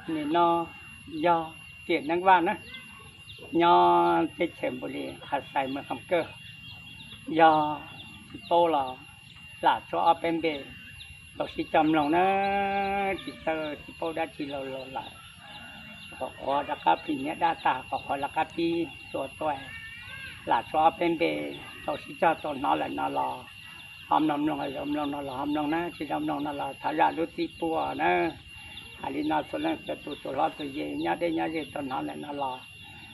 Nim no yog tiam neej vaj na, nyob teb chaws Npaus Lis, Khas Xais, Mws Kham Kawj, yog tsis paub los lam tshuab ob peb npe tau sib cog mloog na, tsis txawj tsis paub dab tsi los los lawm. Qhov qhuav rov qab plhis nyiaj dab tag, qhov qhuav rov qab pib tua tuaj, lam tshuab ob peb npe tau sib cog tau hnov lawm no los ho mloog, mloog zoo mloog no los ho mloog na, tsis zoo mloog no los thov zam lub txim pub na. Hais li no txhua leej txhua tus, txhua hlob txhua yig nyob deb nyob ze tau hnov lawm no los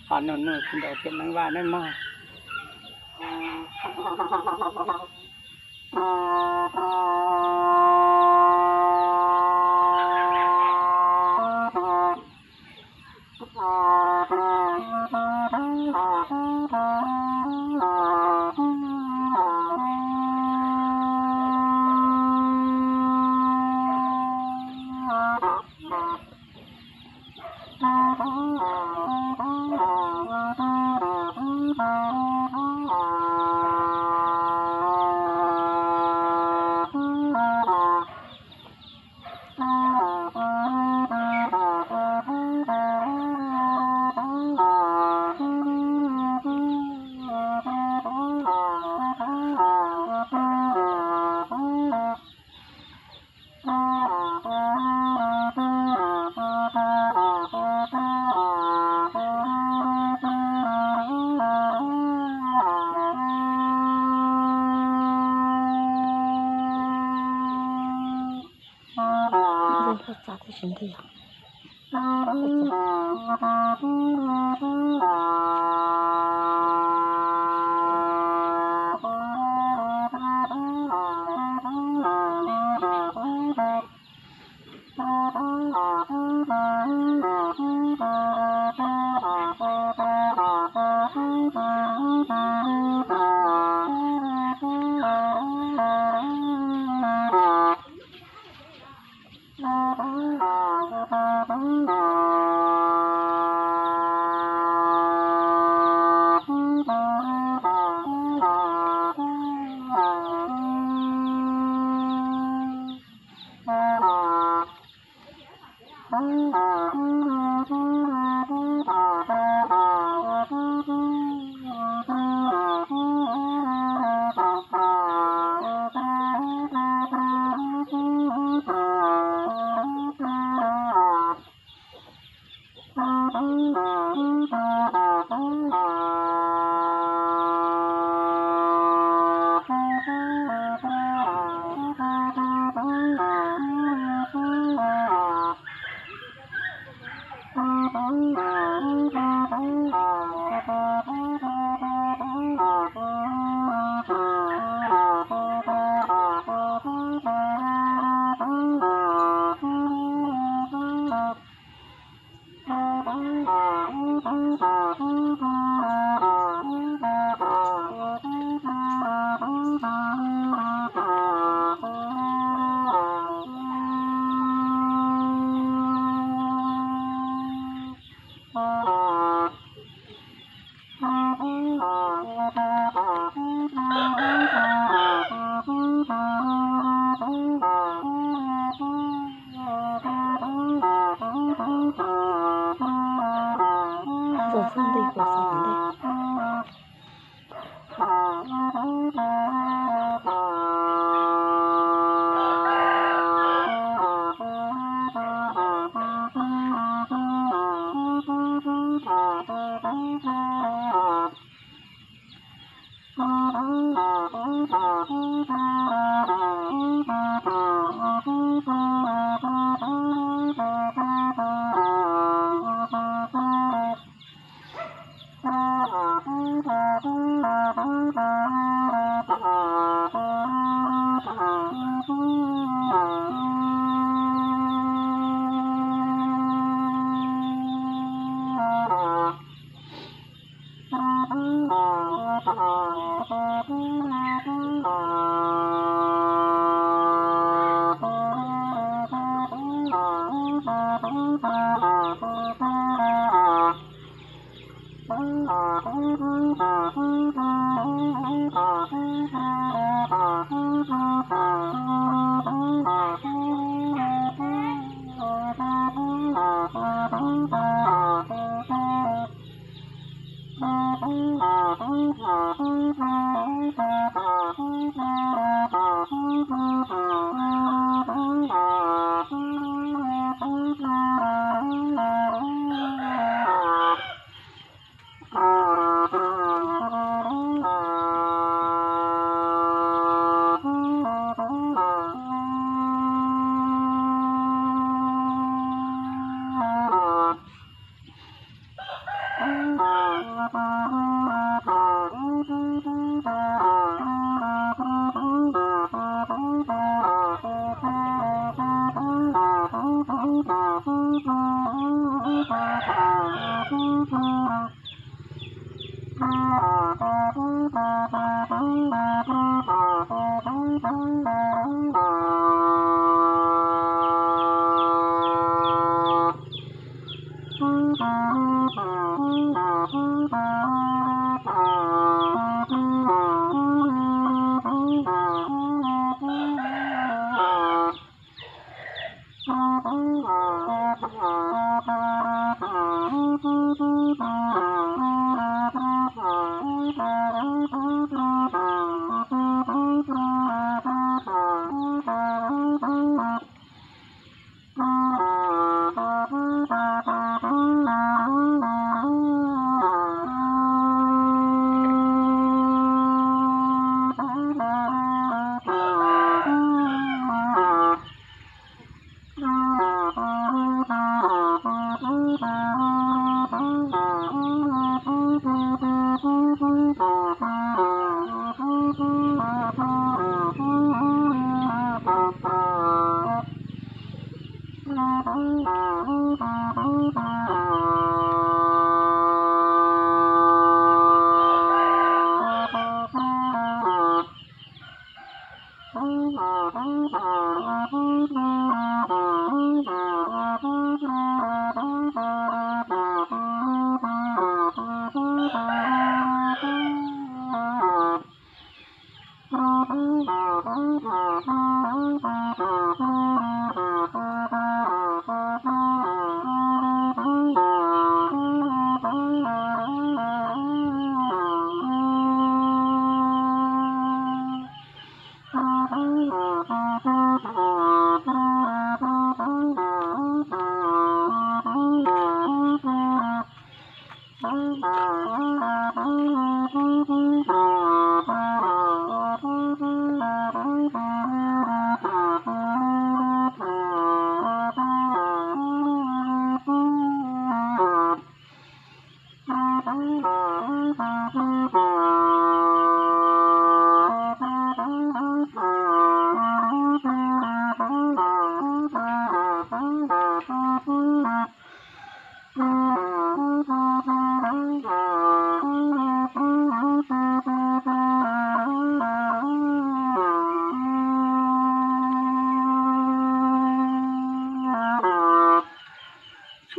ho nug nug tsis nrau tiam neej vaj nawb mog.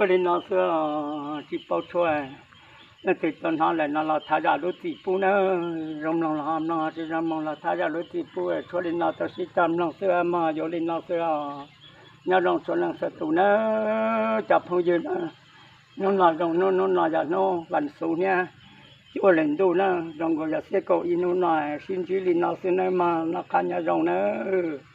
Tshuav li no xwb, tsis paub tshuav. Leej twg tau hnov lawm no los thov zam lub txim pub nawb. Zoo mloog los ho mloog, tsis zoo mloog los thov zam lub txim pub. Tshuav li no tau sib cog mloog xwb mog, yuav li no xwb os. Nyob zoo txhua leej txhua tus nawb cov phooj ywg na. Hnub no zoo hnub, hnub no yog hnub vas xuv thiab cuaj hlis ntuj na, zoo nkaus yog xiab kaum ib hnub no, sib ntsib li no xwb nawb mog, noj qab nyob zoo nawb.